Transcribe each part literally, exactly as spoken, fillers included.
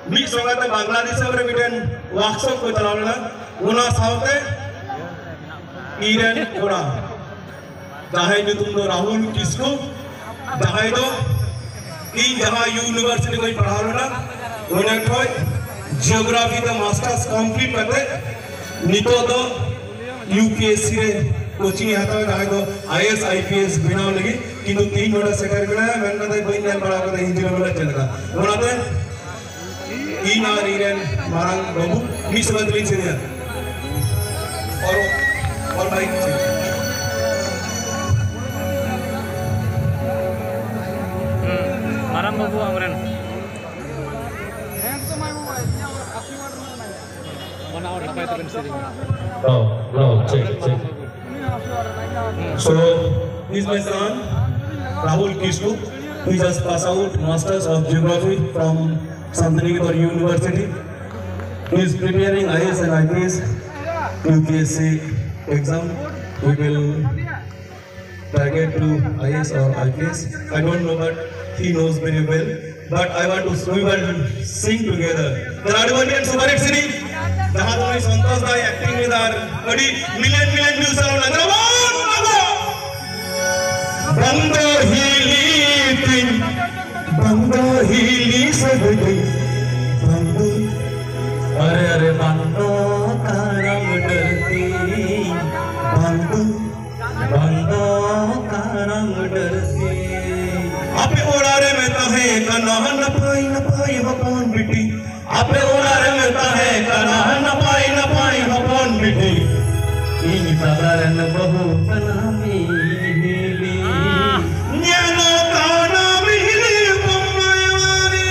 ᱢᱤᱫ ᱥᱚᱸᱜᱮ ᱛᱮ ᱵᱟᱝᱞᱟᱫᱮᱥ ᱨᱮ ᱢᱤᱫᱴᱮᱱ ᱣᱟᱨᱠᱥᱚᱯ ᱠᱚ ᱪᱟᱞᱟᱣ ᱞᱮᱱᱟ᱾ ᱚᱱᱟ ᱥᱟᱶᱛᱮ ᱤᱧ ᱨᱮᱱ ᱠᱚᱲᱟ ᱡᱟᱦᱟᱸᱭ ᱧᱩᱛᱩᱢ ᱫᱚ ᱨᱟᱦᱩᱞ ᱠᱤᱥᱠᱩ, ᱡᱟᱦᱟᱸᱭ ᱫᱚ ᱤᱧ ᱡᱟᱦᱟᱸ ᱤᱭᱩᱱᱤᱵᱷᱟᱨᱥᱤᱴᱤ ᱠᱷᱚᱱ ᱯᱟᱲᱦᱟᱣ ᱞᱮᱱᱟ, ᱚᱸᱰᱮ ᱠᱷᱚᱱ ᱡᱤᱭᱳᱜᱨᱟᱯᱷᱤ ᱛᱮ ᱢᱟᱥᱴᱟᱨᱥ ᱠᱚᱢᱯᱞᱤᱴ ᱠᱟᱛᱮ ᱱᱤᱛᱚᱜ ᱫᱚ ᱤᱭᱩ ᱯᱤ ᱮᱥ ᱥᱤ ᱨᱮ ᱠᱳᱪᱤᱝ ᱮ ᱦᱟᱛᱟᱣ, ᱡᱟᱦᱟᱸᱭ ᱫᱚ I A S, I P S ᱵᱮᱱᱟᱣ ᱞᱟᱹᱜᱤᱫ, ᱠᱤᱱᱛᱩ ᱛᱮᱦᱮᱧ ᱱᱚᱰᱮ ᱥᱮᱴᱮᱨ ᱢᱮᱱᱟᱭᱟ, ᱢᱮᱱ ᱠᱟᱛᱮ ᱵᱟᱹᱧ ᱧᱮᱞ ᱵᱟᱲᱟ ᱠᱟᱫᱟ ᱤᱧ ᱡᱤᱭᱚᱱ ᱨᱮ ᱪᱮᱫ ᱞᱮᱠᱟ᱾ ᱚᱱᱟᱛᱮ ᱤᱧ ᱟᱨ ᱤᱧ ᱨᱮᱱ ᱢᱟᱨᱟᱝ ᱵᱟᱹᱵᱩ ᱢᱤᱫ ᱥᱚᱸᱜᱮ ᱛᱮᱞᱤᱧ ᱥᱮᱨᱮᱧᱟ᱾ ᱚᱞ, ᱚᱞ ᱢᱟᱭᱤᱠ ᱪᱮᱫ? ᱦᱩᱸ, ᱢᱟᱨᱟᱝ ᱵᱟᱹᱵᱩ ᱟᱢᱨᱮᱱ᱾ ᱚᱱᱟ ᱚᱞ ᱱᱟᱯᱟᱭ ᱛᱮᱵᱮᱱ ᱥᱮᱨᱮᱧᱟ᱾ Oh, no, check, check. So, this is my son, Rahul Kishku. He just passed out Masters of Geography from Santiniketan University. He is preparing I A S and I P S, U P S C exam. He will target to I A S or I P S. I don't know, but he knows very well. But I want to, we will sing together. The Radhimati and Subarit Siri, ᱡᱟᱦᱟᱸ ᱫᱚ ᱩᱱᱤ ᱥᱚᱱᱛᱳᱥ ᱫᱟᱭ acting ᱞᱮᱫᱟ ᱟᱨ ᱟᱹᱰᱤ ᱢᱤᱞᱮᱱ ᱢᱤᱞᱮᱱ music ᱞᱟᱜᱽᱲᱮ ᱵᱚᱱ ᱟᱵᱚ᱾ ᱵᱟᱝ ᱫᱚ ᱦᱤᱞᱤ ᱛᱤᱧ, ᱵᱟᱝ ᱫᱚ ᱦᱤᱞᱤ ᱥᱟᱹᱜᱟᱹᱭ, ᱵᱟᱝ ᱫᱚ, ᱟᱨᱮ ᱟᱨᱮ ᱵᱟᱝ ᱫᱚ ᱠᱟᱨᱟᱢ ᱰᱟᱹᱨ ᱛᱤᱧ, ᱵᱟᱝ ᱫᱚ ᱵᱟᱝ ᱫᱚ ᱠᱟᱨᱟᱢ ᱰᱟᱹᱨᱛᱤ᱾ ᱟᱯᱮ ᱚᱲᱟᱜ ᱨᱮ ᱢᱮ ᱛᱟᱦᱮᱸ ᱠᱟᱱᱟ ᱱᱟᱯᱟᱭ ᱱᱟᱯᱟᱭ ᱦᱚᱯᱚᱱ ᱵᱤᱴᱤ᱾ ᱟᱯᱮ ᱚᱲᱟᱜ ᱨᱮ ᱢᱮ ᱛᱟᱦᱮᱸ ᱠᱟᱱᱟ ᱱᱟᱯᱟᱭ ᱱᱟᱯᱟᱭ ᱦᱚᱯᱚᱱ ᱵᱤᱴᱤ᱾ ᱤᱧ ᱫᱟᱫᱟ ᱨᱮᱱ ᱵᱟᱹᱦᱩ ᱠᱟᱱᱟ ᱢᱤᱦᱤᱞᱤ᱾ ᱧᱮᱞᱚᱜ ᱠᱟᱱᱟ ᱢᱤᱦᱤᱞᱤ ᱵᱚᱸᱜᱟ ᱨᱮ᱾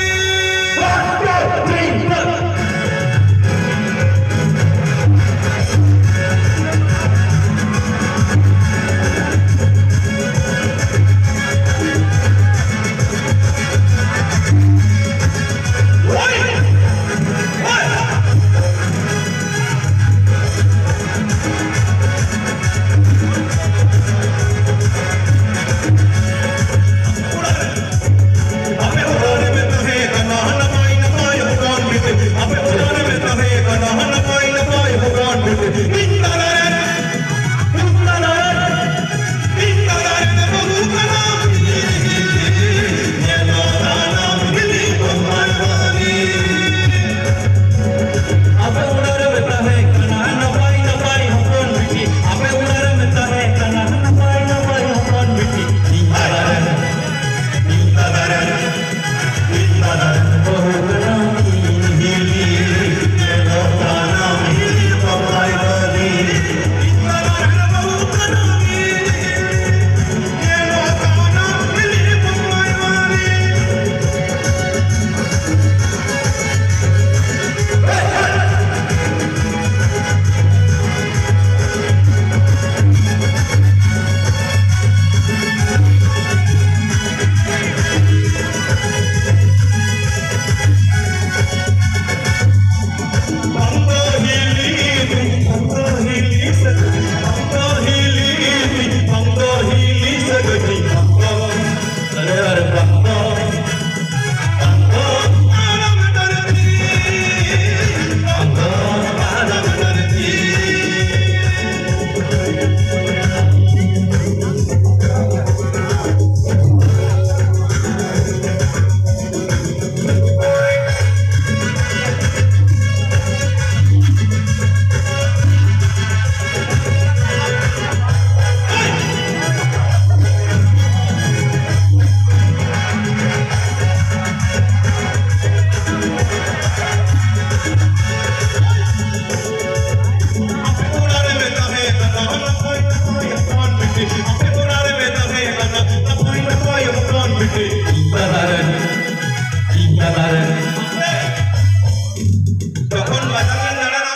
ᱡᱚᱠᱷᱚᱱ ᱵᱟᱡᱟᱨ ᱞᱤᱧ ᱫᱟᱬᱟᱱᱟ,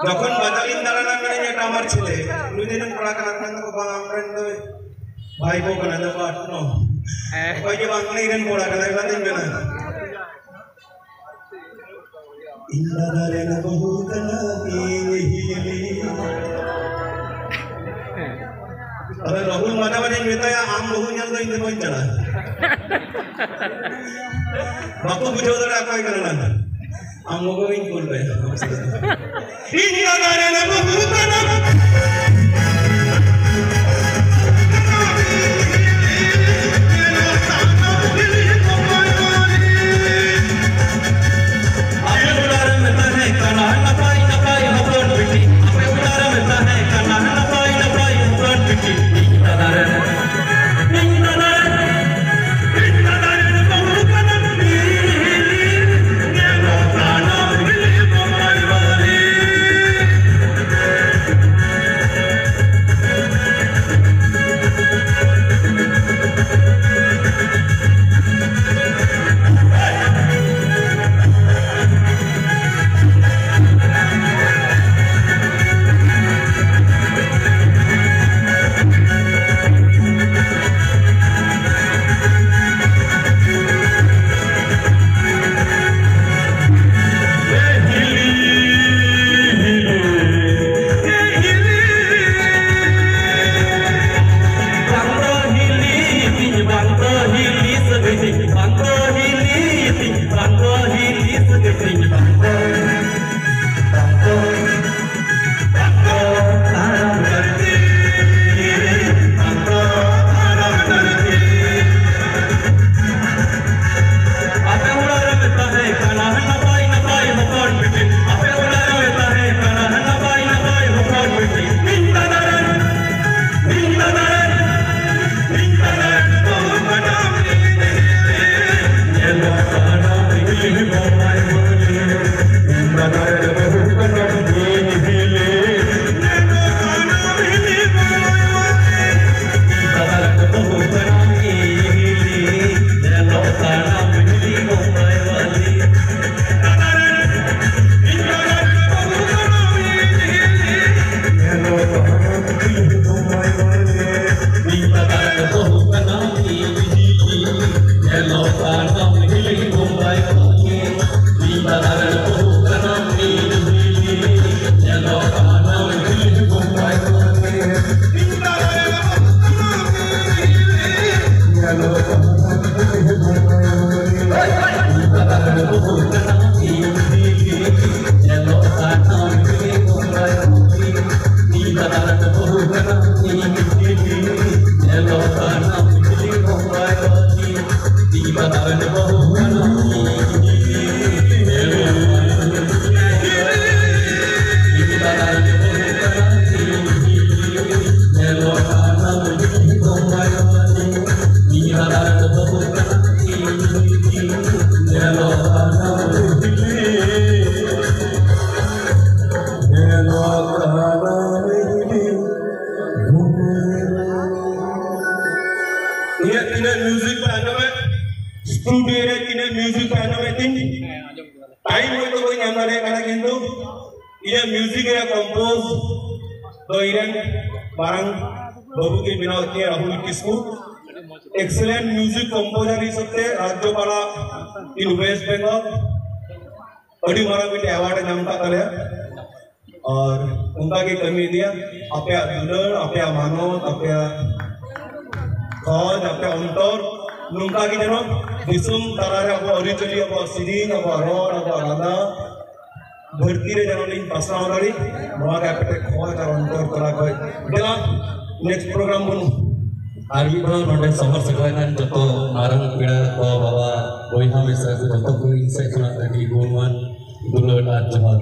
ᱡᱚᱠᱷᱚᱱ ᱵᱟᱡᱟᱨ ᱞᱤᱧ ᱫᱟᱬᱟᱱᱟ, ᱢᱮᱱᱟᱹᱧᱟ ᱴᱟᱢᱟᱨ ᱪᱮᱞᱮ, ᱱᱩᱭ ᱫᱚ ᱤᱧ ᱨᱮᱱ ᱠᱚᱲᱟ ᱠᱟᱱᱟ, ᱢᱮᱱ ᱫᱚᱠᱚ ᱵᱟᱝ, ᱟᱢ ᱨᱮᱱ ᱫᱚ ᱵᱷᱟᱭ ᱠᱚ ᱠᱟᱱᱟ, ᱫᱚ ᱵᱟᱴ ᱱᱚ᱾ ᱦᱮᱸ᱾ ᱚᱠᱚᱭ ᱜᱮ ᱵᱟᱝ ᱠᱟᱱᱟ, ᱤᱧ ᱨᱮᱱ ᱠᱚᱲᱟ ᱠᱟᱱᱟ, ᱚᱱᱟᱛᱤᱧ ᱢᱮᱱᱟ᱾ ᱤᱧ ᱫᱟᱫᱟ ᱨᱮᱱ ᱵᱟᱹᱦᱩ ᱠᱟᱱᱟ ᱤᱧ ᱦᱤᱞᱤ᱾ ᱟᱫᱚ ᱨᱟᱦᱩᱞ ᱢᱟᱡᱷᱮ ᱢᱟᱡᱷᱮᱧ ᱢᱮᱛᱟᱭᱟ, "ᱟᱢ ᱵᱟᱹᱦᱩ ᱧᱮᱞ ᱫᱚ ᱤᱧ ᱫᱚ ᱵᱟᱹᱧ ᱪᱟᱞᱟᱜᱼᱟ᱾ ᱵᱟᱠᱚ ᱵᱩᱡᱷᱟᱹᱣ ᱫᱟᱲᱮᱭᱟᱜᱼᱟ ᱚᱠᱚᱭ ᱠᱟᱱᱟ ᱱᱟᱝ᱾ ᱟᱢ ᱜᱚᱜᱚ ᱜᱤᱧ ᱠᱩᱞ ᱠᱟᱭᱟ ᱟᱢ ᱥᱟᱞᱟᱜ ᱫᱚ᱾" ᱤᱧ ᱫᱟᱫᱟ ᱨᱮᱱ ᱵᱟᱹᱦᱩ ᱠᱟᱱᱟ᱾ ᱟᱯᱮ ᱚᱲᱟᱜ ᱨᱮᱢ ᱛᱟᱦᱮᱸ ᱠᱟᱱᱟ ᱱᱟᱯᱟᱭ ᱱᱟᱯᱟᱭ ᱦᱚᱯᱚᱱ ᱵᱤᱴᱤ, ᱟᱯᱮ ᱚᱲᱟᱜ ᱨᱮᱢ ᱛᱟᱦᱮᱸ ᱠᱟᱱᱟ ᱱᱟᱯᱟᱭ ᱱᱟᱯᱟᱭ ᱦᱚᱯᱚᱱ ᱵᱤᱴᱤ, ᱤᱧ ᱫᱟᱫᱟ ᱨᱮᱱ, ᱤᱧ ᱫᱟᱫᱟ ᱨᱮᱱ, ᱤᱧ ᱫᱟᱫᱟ ᱨᱮᱱ ᱵᱟᱹᱦᱩ ᱠᱟᱱᱟᱢ ᱦᱤᱞᱤ, ᱧᱮᱞᱚᱜ ᱠᱟᱱᱟᱢ ᱦᱤᱞᱤ ᱢᱚᱠᱚᱭ ᱵᱟᱹᱞᱤ᱾ ᱟᱯᱮ ᱚᱲᱟᱜ ᱨᱮ ᱛᱟᱦᱮᱸ ᱠᱟᱱᱟ ᱱᱟᱯᱟᱭ ᱱᱟᱯᱟᱭ ᱦᱚᱯᱚᱱ ᱵᱤᱴᱤ, ᱟᱯᱮ ᱚᱲᱟᱜ ᱨᱮ ᱛᱟᱦᱮᱸ ᱠᱟᱱᱟ ᱱᱟᱯᱟᱭ ᱱᱟᱯᱟᱭ ᱦᱚᱯᱚᱱ ᱵᱤᱴᱤ, ᱤᱧ ᱫᱟᱫᱟ ᱨᱮᱱ, ᱤᱧ ᱫᱟᱫᱟ ᱨᱮᱱ, ᱤᱧ ᱫᱟᱫᱟ ᱨᱮᱱ ᱵᱟᱹᱦᱩ ᱠᱟᱱᱟᱢ ᱤᱧ ᱦᱤᱞᱤ, ᱧᱮᱞᱚᱜ ᱠᱟᱱᱟᱢ ᱦᱤᱞᱤ ᱢᱚᱠᱚᱭ ᱵᱟᱹᱞᱤ, ᱤᱧ ᱫᱟᱫᱟ ᱨᱮᱱ ᱵᱟᱹᱦᱩ ᱠᱟᱱᱟᱢ ᱤᱧ ᱦᱤᱞᱤ, ᱧᱮᱞᱚᱜ ᱠᱟᱱᱟᱢ ᱦᱤᱞᱤ ᱢᱚᱠᱚᱭ ᱵᱟᱹᱞᱤ᱾ ᱫᱟᱫᱟ ᱨᱮᱱ ᱵᱟᱹᱦᱩ ᱠᱟᱱᱟᱢ ᱦᱤᱞᱤ, ᱧᱮᱞᱚᱜ ᱠᱟᱱᱟᱢ ᱦᱤᱞᱤ ᱢᱚᱠᱚᱭ ᱤᱧᱟᱹᱜ ᱛᱤᱱᱟᱹᱜ ᱢᱤᱭᱩᱡᱤᱠ ᱯᱮ ᱟᱸᱡᱚᱢᱮᱫ, ᱥᱴᱩᱰᱤᱭᱳ ᱨᱮ ᱛᱤᱱᱟᱹᱜ ᱢᱤᱭᱩᱡᱤᱠ ᱯᱮ ᱟᱸᱡᱚᱢᱮᱫ ᱛᱤᱧ, ᱴᱟᱭᱤᱢ ᱦᱚᱭᱛᱳ ᱵᱟᱹᱧ ᱮᱢ ᱫᱟᱲᱮᱭᱟᱜ ᱠᱟᱱᱟ, ᱠᱤᱱᱛᱩ ᱤᱧᱟᱹᱜ ᱢᱤᱭᱩᱡᱤᱠ ᱨᱮᱭᱟᱜ ᱠᱚᱢᱯᱳᱡᱽ ᱫᱚ ᱤᱧ ᱨᱮᱱ ᱢᱟᱨᱟᱝ ᱵᱟᱹᱵᱩ ᱠᱤᱱ ᱵᱮᱱᱟᱣ ᱠᱮᱫ, ᱨᱟᱦᱩᱞ ᱠᱤᱥᱠᱩ᱾ ᱮᱠᱥᱮᱞᱮᱱᱴ ᱢᱤᱭᱩᱡᱤᱠ ᱠᱚᱢᱯᱳᱡᱟᱨ ᱦᱤᱥᱟᱹᱵ ᱛᱮ ᱨᱟᱡᱽᱡᱚᱯᱟᱲᱟ ᱤᱱ ᱳᱭᱮᱥᱴ ᱵᱮᱝᱜᱚᱞ ᱟᱹᱰᱤ ᱢᱟᱨᱟᱝ ᱢᱤᱫᱴᱮᱱ ᱮᱣᱟᱨᱰ ᱮ ᱧᱟᱢ ᱟᱠᱟᱫ ᱛᱟᱞᱮᱭᱟ᱾ ᱟᱨ ᱚᱱᱠᱟ ᱜᱮ ᱠᱟᱹᱢᱤ ᱤᱫᱤᱭᱟ᱾ ᱟᱯᱮᱭᱟᱜ ᱫᱩᱞᱟᱹᱲ, ᱟᱯᱮᱭᱟᱜ ᱢᱟᱱᱚᱛ, ᱟᱯᱮᱭᱟᱜ ᱠᱷᱚᱡᱽ, ᱟᱯᱮᱭᱟᱜ ᱚᱱᱛᱚᱨ ᱱᱚᱝᱠᱟ ᱜᱮ ᱡᱮᱱᱚ ᱫᱤᱥᱚᱢ ᱛᱟᱞᱟᱨᱮ ᱟᱵᱚᱣᱟᱜ ᱟᱹᱨᱤᱪᱟᱹᱞᱤ, ᱟᱵᱚᱣᱟᱜ ᱥᱮᱨᱮᱧ, ᱟᱵᱚᱣᱟᱜ ᱨᱚᱲ, ᱟᱵᱚᱣᱟᱜ ᱞᱟᱸᱫᱟ ᱫᱷᱟᱹᱨᱛᱤ ᱨᱮ ᱡᱮᱱᱚ ᱞᱤᱧ ᱯᱟᱥᱱᱟᱣ ᱫᱟᱲᱮ, ᱱᱚᱣᱟ ᱜᱮ ᱟᱯᱮ ᱴᱷᱮᱱ ᱠᱷᱚᱡᱽ ᱟᱨ ᱚᱱᱛᱚᱨ ᱛᱟᱞᱟ ᱠᱷᱚᱡ᱾ ᱫᱮᱞᱟ, ᱱᱮᱠᱥᱴ ᱯᱨᱳᱜᱨᱟᱢ ᱵᱚᱱ ᱟᱨ ᱢᱤᱫ ᱫᱷᱟᱣ ᱱᱚᱰᱮ ᱥᱚᱦᱚᱨ ᱥᱮᱴᱮᱨ ᱟᱠᱟᱱ ᱡᱚᱛᱚ ᱢᱟᱨᱟᱝ ᱯᱮᱲᱟ ᱠᱚ, ᱵᱟᱵᱟ, ᱵᱚᱭᱦᱟ, ᱢᱤᱥᱨᱟ ᱠᱚ, ᱡᱚᱛᱚ ᱠᱚ ᱤᱧ ᱥᱮᱫ ᱠᱷᱚᱱᱟᱜ ᱟᱹᱰᱤ ᱜᱩᱱᱢᱟᱱ ᱫᱩᱞᱟᱹᱲ ᱟᱨ ᱡᱚᱦᱟᱨ᱾